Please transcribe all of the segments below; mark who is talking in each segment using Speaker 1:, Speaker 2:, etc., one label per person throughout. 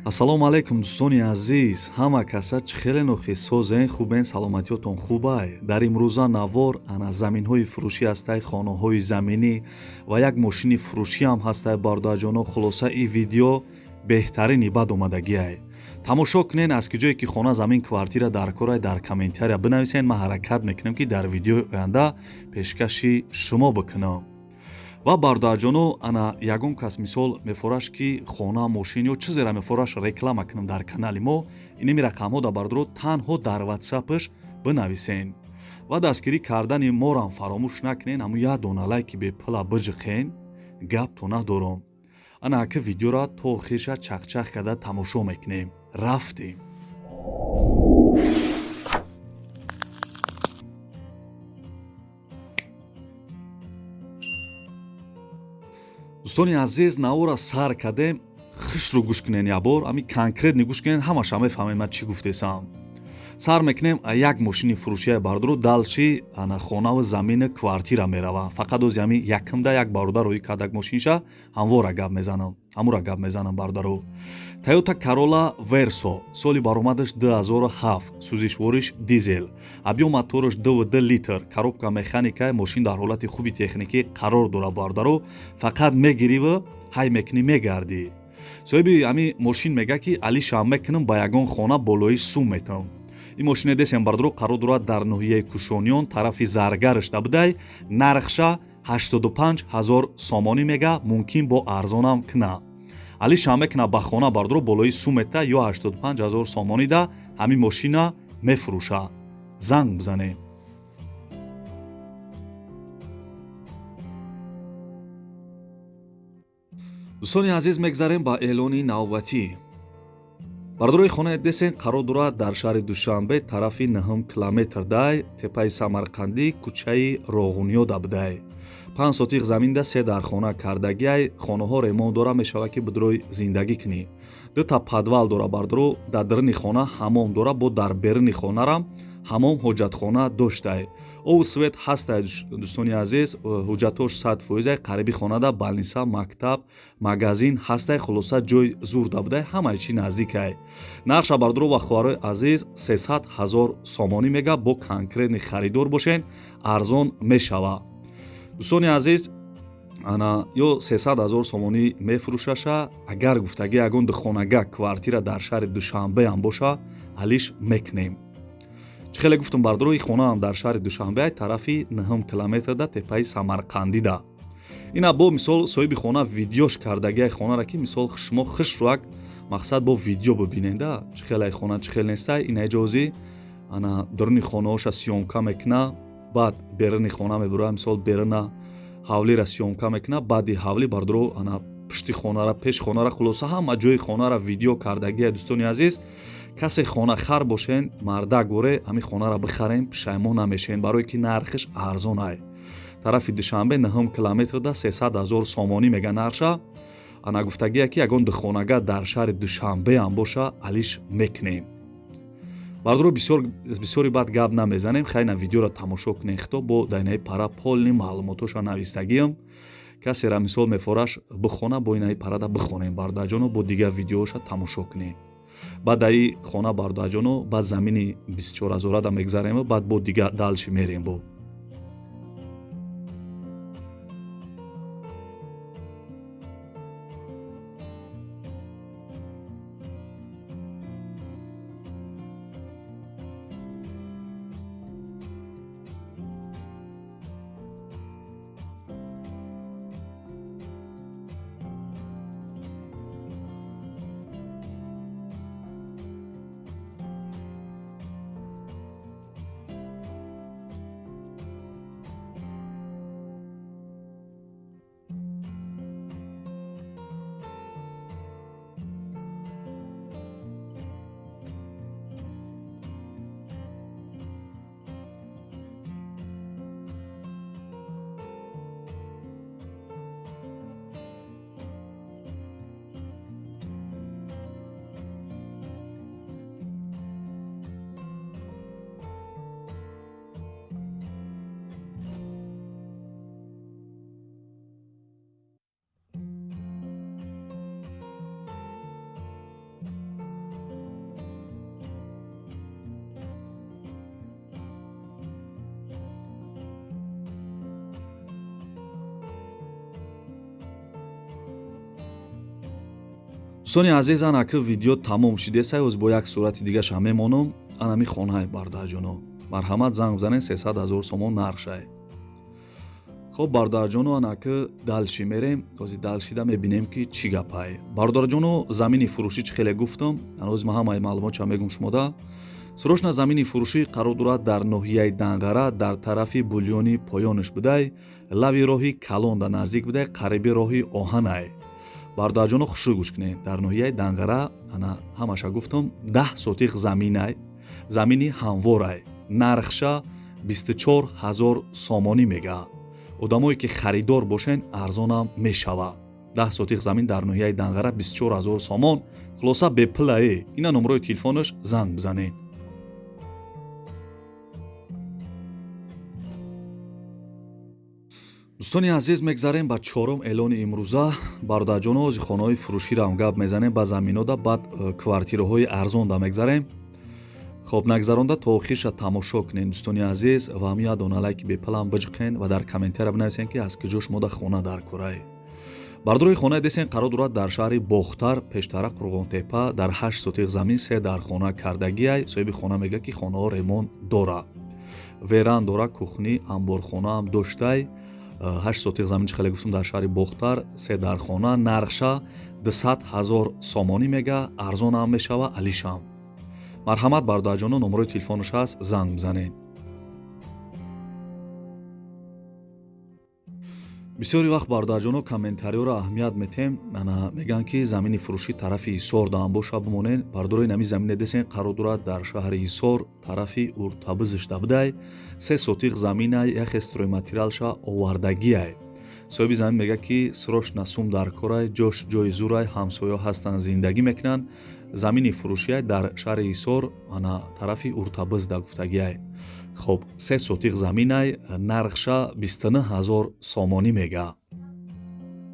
Speaker 1: Ассалому алайкум, дӯстони азиз. Ҳама каса чӣ хеле нохи созен, хубен, саломатиётон хубай. Дар имрӯза навор ана заминҳои фурӯшӣ ҳастай, хонаҳои заминӣ ва як мошини фурӯшӣ ҳам ҳастай, бародарҷоно. Хулоса, и видео беҳтарини бад омадагиай. Тамошо кунен, аз ки ҷое ки хона, замин, квартира дар корай, дар комментария бинависен. Ман ҳаракат мекунам, ки дар видеои оянда пешкаши шумо бикунам. Ва бародарҷоно, ана ягон кас мисол мефораш, ки хона, мошин ё чизеро мефораш реклама кунам дар канали мо, инеми рақамҳо да бардоро танҳо дар ватсапш бинависен ва дастгирӣ кардани морам фаромӯш накунен. Ҳамун як дона лайки бепула биҷиқен, гапто надорам. Ана ака видеора то охирша чақчақ карда тамошо мекунем. Рафтем. Дӯстони азиз, навора сар кардем. Хушрӯ гӯш кунен, ябор ами конкретно гӯш кунен, ҳамаша мефаҳмем ман чӣ гуфтесам. Сар мекунем як мошини фурӯшияи, бардору, дальше ана хонаву замину квартира мерава. Фақат ози ами якумда як бародар рӯи кардак мошинша, ҳамвора гап мезанам, ҳамура гап мезанам, бародару. Тойота Карола Версо, соли баромадаш 2007, сӯзишвориш дизел, объём мотораш 2,2 литр, коробка механика. Мошин дар ҳолати хуби техникӣ қарор дорад, бародару. Фақат мегириву ҳай мекунӣ, мегардӣ. Соҳиби ами мошин мега, ки алишам мекунам, ба ягон хона болои сум метам. Ин мошине десем, бародаро, қарор дорад дар ноҳияи Кушониён, тарафи Заргарышда будай. Нархша 85 ҳазор сомонӣ мега, мумкин бо арзонам кина. Алишам мекуна ба хона, бародаро, болои сумета ё 85 ҳазор сомонида ҳамин мошина мефурӯша. Занг бизанем. Дӯстони азиз, мегзарем ба эълони навбатӣ. Бардорои, хонаи десен қарор дорад дар шаҳри Душанбе, тарафи 9 километр дай, теппаи Самарқандӣ, кӯчаи Роғуниёда будай. 5 сотиқ заминда се дар хона кардагиай. Хонаҳо ремонт дора, мешавад, ки бидурой зиндагӣ кунӣ. Дута подвал дора, бардоро. Дар даруни хона ҳамом дора, бо дар беруни хонарам ҳамом, ҳоҷатхона доштай. Обу свет ҳастай, дӯстони азиз, ҳуҷҷатош 100%. Қариби хонада больница, мактаб, магазин ҳастай. Хулоса, ҷой зурда будай, ҳамаи чи наздикай. Нархша, бардоро ва хоҳарои азиз, 300 ҳазор сомонӣ мега. Бо конкретный харидор бошен, арзон мешава. Дӯстони азиз, ана ё 300 ҳазор сомонӣ мефурӯшаша. Агар гуфтагӣ ягон духонага, квартира дар шаҳри Душанбеам боша, алиш мекунем. Чӣ хеле гуфтум, бардорои, хонаам дар шаҳри Душанбе, тарафи 9 километрда, теппаи Самарқандида. Ина бо мисол соҳиби хона видеош кардагиай хонара, ки мисол шумо хушрӯак мақсад бо видео бибиненда, чӣ хелай хона, чӣ хел нестай. Ина иҷози ана даруни хонаҳоша съёмка мекуна, баъд беруни хона мебура, мисол беруна ҳавлира съёмка мекуна, баъди ҳавли, бардоро, ана пушти хонара, пеш хонара, хулоса, ҳама ҷои хонара видео кардагия. Дӯстони азиз, касе хонахар бошен, мардак горе, ҳамин хонара бихарем, пушаймон намешен, барое ки нархиш арзонай. Тарафи Душанбе, 9 километрда, 300 ҳазор сомонӣ мега нархша. Ана гуфтагия, ки ягон духонага дар шаҳри Душанбеам боша, алиш мекунем. Бардоро, бисёри баъд гап намезанем. Хайна видеоро тамошо кунем, хито бо дайнаи пара полный маълумотоша навистагиам. Касера мисол мефораш бихона, бо инаи парада бихонем, бародарҷоно, бо дигар видеоша тамошо кунем. Баъд аи хона, бародарҷоно, баъд замини 24 ҳазорада мегзарем, баъд бо дигар дальше мерем. Бо Дӯстони азиз, анаки видео тамом шидесай, оз бо як сурати дигаша мемонам. Анами хонаи бародарҷоно, марҳамат, занг бизанед, 300 000 сомон нархшай. Хоб, бародарҷоно, анаки дальше мерем. Ози дальше да мебинем, ки чӣ гапай. Бародарҷоно, замини фурӯшӣ чӣ хеле гуфтам, ҳанӯз ман ҳамаи маълумотча мегум шумода. Срочно замини фурӯшӣ қарор дорад дар ноҳияи Данғара, дар тарафи Булёни поёнаш будай, лави роҳи калонда наздик будай, қариби роҳи оҳанай. Бародарҷоно, хушрӯй гӯш кунед. Дар ноҳияи Данғара, ана ҳамаша гуфтам, 10 сотих заминай, замини ҳамворай, нархша 24 000 сомонӣ мега. Одамое ки харидор бошен, арзонам мешава. 10 сотих замин дар ноҳияи Данғара, 24 000 сомон, хулоса, бепулае. Ина номрои телефонаш, занг бизанед. Дӯстони азиз, мегзарем ба чорум эълони имрӯза. Бародарҷоно, ози хонаҳои фурӯширо гап мезанем, ба заминода, баъд квартираҳои арзонда мегзарем. Хоб, нагзаронда то охирша тамошо кунед, дӯстони азиз, ва ҳам як дона лайки бепалам биҷиқен ва дар комментария бинависен, ки аз куҷо шумода хона дар кораи. Бардорои хонаи десен қарор дорад дар шаҳри Бохтар, пештара Қурғонтепа, дар 8 сотих замин, се дар хона кардагиай. Соҳиби хона мегӯяд, ки хонаҳо ремонт дора, веран дора, кухни, амборхонаам доштай. 8 сотих замин, чӣ хеле гуфтам, дар шаҳри Бохтар, се дар хона, нархша 200 000 сомонӣ мега, арзонам мешава, алишам. Марҳамат, бародарҷоно, номрои телефонаш ҳаст, занг бизанед. Бисёри вақт, бародарҷоно, комментариёро аҳамият метем. Ана мегӯянд, ки замини фурӯшӣ тарафи Ҳисор даам боша, бимонед. Бардорои нами замине десен қарор дорад дар шаҳри Ҳисор, тарафи Уртабизишда будай, 3 сотих заминай, яхе стройматериалша овардагиай. Соҳиби замин мегӯяд, ки срочно сум дар корай, ҷош ҷои зурай, ҳамсоё ҳастанд, зиндагӣ мекунанд. Замини фурӯшиай дар шаҳри Ҳисор, ана тарафи Уртабизда гуфтагиай. Хоб, 3 сотих заминай, нархша 29 000 сомонӣ мега.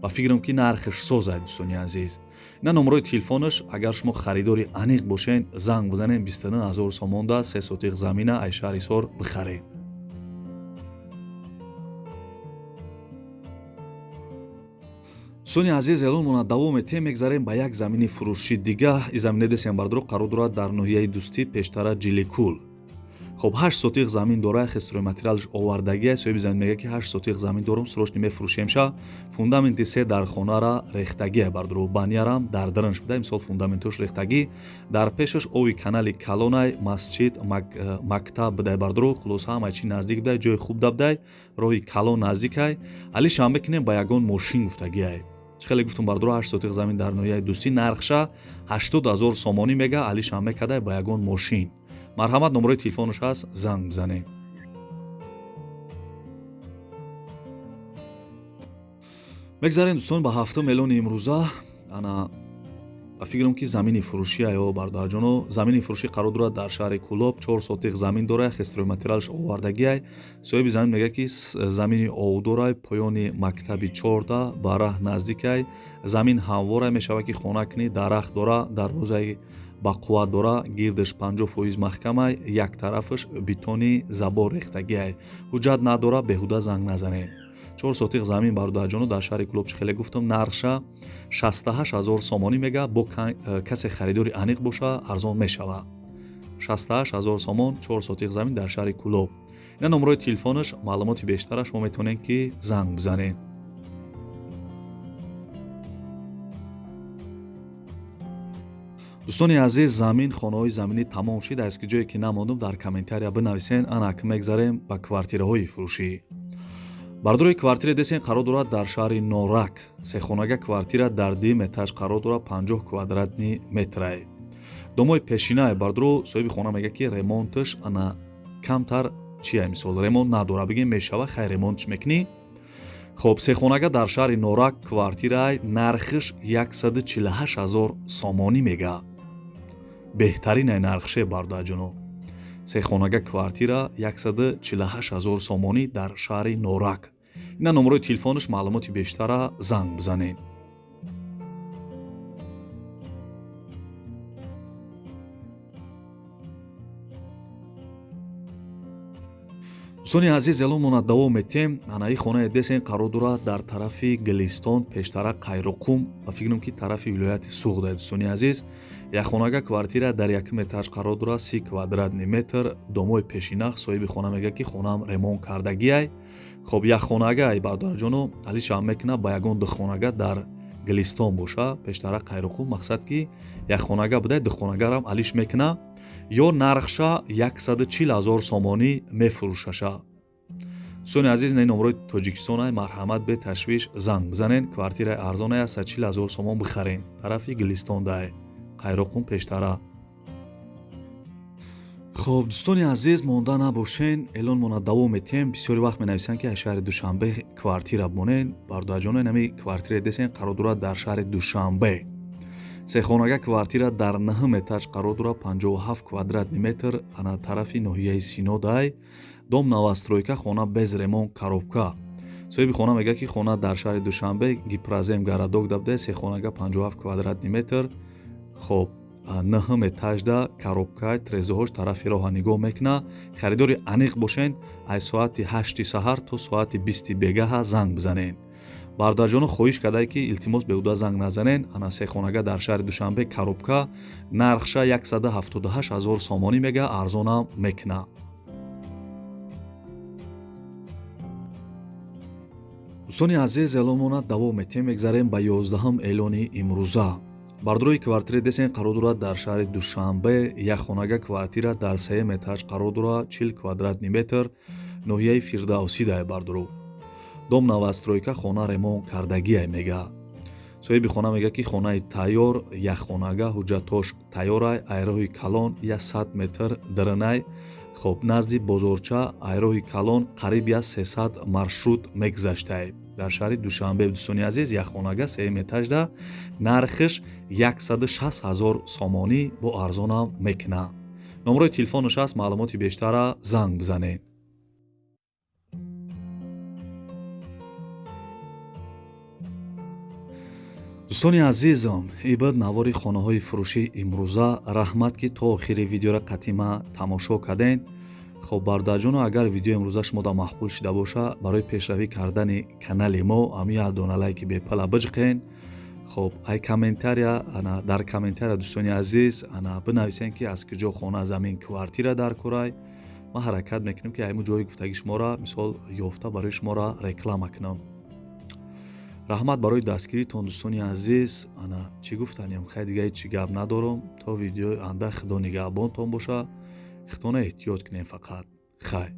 Speaker 1: Ба фикрам, ки нархаш созай, дӯстони азиз. Ина номрои телефонаш, агар шумо харидори аниқ бошен, занг бизанед, 29 000 сомонда 3 сотих замина ай шаҳри Ҳисор бихаред. Дӯстони азиз, эълонмона давом метем, мегзарем ба як замини фурӯши дига. И замине десем, бардоро, қарор дорад дар ноҳияи Дӯстӣ, пештара Ҷиликул. Хоб, 8 сотих замин дора, стройматериалш овардагия. Соҳиби замин мегӯяд, ки 8 сотих замин дорум, срочно мефурӯшемша. Фундаменти се дар хонара рехтагия, бардору, банярам дар даранш буда, мисол, фундаментош рехтагӣ, дар пешаш ови канали калонай, масҷид, мактаб будай, бардору, хулоса, ҳамаи чи наздик будай, ҷои хуб да будай, роҳи калон наздикай. Али шанбе кинем ба ягон мошин гуфтагиай. Чӣ хеле гуфтум, бардоро, 8 сотих замин дар ноҳияи Дӯстӣ, нархша 80 000 сомонӣ мега, али шанбе кадай ба ягон мошин. Марҳамат, номрои телефонаш ҳаст, занг бизанед. Мегзарем, дӯстон, ба ҳафтум эълони имрӯза. Ана, ба фикрам, ки замини фурӯшӣ аё, бародарҷоно. Замини фурӯшӣ қарор дорад дар шаҳри Кӯлоб, 4 сотих замин дора, стройматериалш овардагиай. Соҳиби замин мегӯяд, ки замини овдорай, поёни мактаби чорда, ба раҳ наздикай, замин ҳамворай, мешавад, ки хона кунӣ, дарахт дора, дарвозаи бақувват дора, гирдаш 50% маҳкамай, як тарафаш бетони забор рехтагиай. Ҳуҷҷат надора, беҳуда занг назанед. 4 сотих замин, бародарҷоно, дар шаҳри Кӯлоб, чӣ хеле гуфтам, нархша 68 000 сомонӣ мега. Бо касе харидори аниқ боша, арзон мешава. 68 000 сомон, 4 сотих замин дар шаҳри Кӯлоб. Ина номрои телефонаш, маълумоти бештараш мо метавонем, ки занг бизанед. Дӯстони азиз, замин, хонаҳои заминӣ тамом шид. Аз ки ҷое ки намондум, дар комментария бинависен. Анак мегзарем ба квартираҳои фурӯшӣ. Бардорои квартира десен қарор дорад дар шаҳри Норак, сехонага квартира дар дим этаж қарор дорад, 50 квадратный метрай, домои пешинае, бардоро. Соҳиби хона мегӯяд, ки ремонташ ана камтар чия, мисол, ремонт надора, бигем, мешава, хай, ремонтш мекунӣ. Хоб, сехонага дар шаҳри Норак квартираи, нархиш 148 000 сомонӣ мега. Беҳтаринай нархше, бародарҷоно. Сехонага квартира 148 000 сомонӣ дар шаҳри Норак. Ина номрои телефонаш, маълумоти бештара занг бизанед. Дӯстони азиз, эълонмона давом метем. Анаи хонаи десен қарор дорад дар тарафи Гилистон, пештара Қайроқум ва фикрам ки тарафи вилояти Суғд. Дӯстони азиз, як хонага квартира дар якум этаж қарор дорад, 30 квадратный метр, домои пешинах. Соҳиби хона мегӯяд, ки хонаам ремонт кардагиай. Хоб, як хонага ай бародарҷоно алишам мекунад ба ягон духонага дар Гилистон боша, пештара Қайроқум. Мақсад ки як хонага буда, духонагарам алиш мекунад ё нархша 140 000 сомонӣ мефурӯшаша. Дӯстони азиз, ин номрои Тоҷикистон ай, марҳамат, беташвиш занг бизанен. Квартираи арзон ай, 140 000 сомон бихарен. Тарафи Гилистон дай, Қайроқум пештара. Хоб, дӯстони азиз, монда набошен, эълонмона давом метиҳем. Бисёри вақт менависанд, ки аз шаҳри Душанбе квартира бимонен. Бародарҷоно, инами квартира десен қарор дорад дар шаҳри Душанбе. Сехонага квартира дар 9 этаж қарор дорад, 57 квадратный метр, ана тарафи ноҳияи Сино дай. Дом новостройка, хона без ремонт, коробка. Соҳиби хона мегӯяд, ки хона дар шаҳри Душанбе, Гипрозем городок да буда, сехонага 57 квадратный метр. Хоб, 9 этажда, коробка, трезоҳош тарафи роҳа нигоҳ мекунад. Харидори аниқ бошен, аз соати 8 саҳар то соати 20 бегаҳа занг бизанен. Бародарҷоно хоҳиш кардае, ки илтимос, беҳуда занг назанен. Ана сехонага дар шаҳри Душанбе, коробка, нархша 178 000 сомонӣ мега, арзонам мекунад. Дӯстони азиз, эълонмона давом метиҳем, мегзарем ба 11-ум эълони имрӯза. Бардорои квартира десен қарор дорад дар шаҳри Душанбе, як хонага квартира дар 3 этаж қарор дорад, 40 квадратный метр, ноҳияи Фирдавсӣ дай бардоро. Дом новостройка, хона ремонт кардагиай мега. Соҳиби хона мега, ки хонаи тайёр, як хонага, ҳуҷҷатош тайёрай, айроҳи калон 100 метр даранай. Хоб, назди бозорча айроҳи калон қариб 300 маршрут мегузаштай. Дар шаҳри Душанбе, дӯстони азиз, як хонага 3 этажда, нархиш 160 000 сомонӣ, бо арзонам мекунад. Номрои телефонаш аст, маълумоти бештара занг бизанед. Дӯстони азизам, ибад навори хонаҳои фурӯшӣ имрӯза. Раҳмат, ки то охири видеора қатима тамошо карден. Хоб, бародарҷоно, агар видео имрӯза шумода маъқул шида боша, барои пешравӣ кардани канали мо ами як дона лайки бепала биҷиқен. Хоб, ай комментария, ана дар комментария, дӯстони азиз, ана бинависен, ки аз куҷо хона, замин, квартира дар курай. Ман ҳаракат мекунам, ки айму ҷои гуфтаги шуморо мисол ёфта барои шуморо реклама кунам. Раҳмат барои дастгиритон, дӯстони азиз. Ана чӣ гуфтанем, хай дига ҳеҷ чӣ гап надорам. То видеои анда худо нигаҳбонтон боша. Худтона эҳтиёт кунем фақат. Хай.